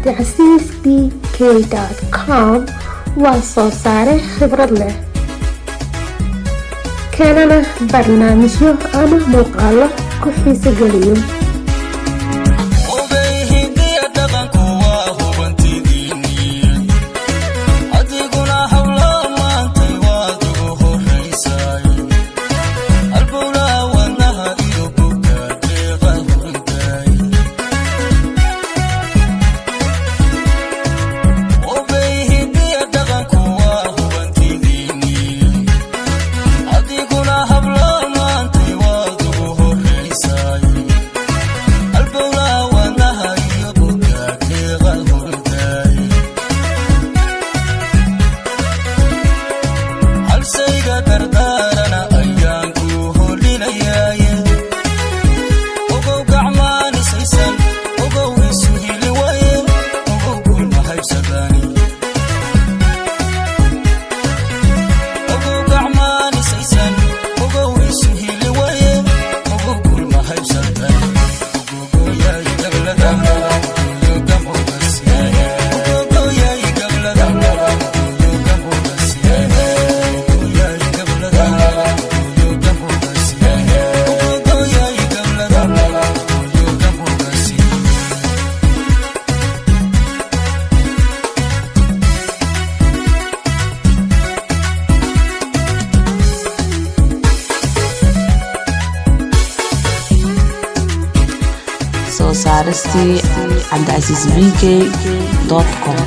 Cabdicasiis BK.com waa soo saare khibrad leh, keenana barnaamijyo ama muuqaalo ku xiiso geliyo. Obey, hidiya dhaqanku waa hubantidiinii. Adiguna hawla maantay waad ugu horraysay, halbowlaha wadnaha iyo bogga deeqa hurday. Obey, hidiya dhaqanku waa hubantidiinii. Adiguna habla maantay waad ugu horraysay, halbowlaha wadnaha iyo bogga deeqa hurday. Halsayga dardaarana ayaan ku holinayaaye, ogow gacmaanisaysan, ogow isu hili waye, ogow kulma haybsadaani. Ogow gacmaanisaysan, ogow isu hili waye, ogow kulma haybsadaan. Ogogoyaay gablada yogamogasiye, ogogoyaay gablada yogamogasiye, ogogoyaay gablada yogamogasiye, ogogoyaay gablada yogamogasiye. Soo saaristii cabdicasiis BK com.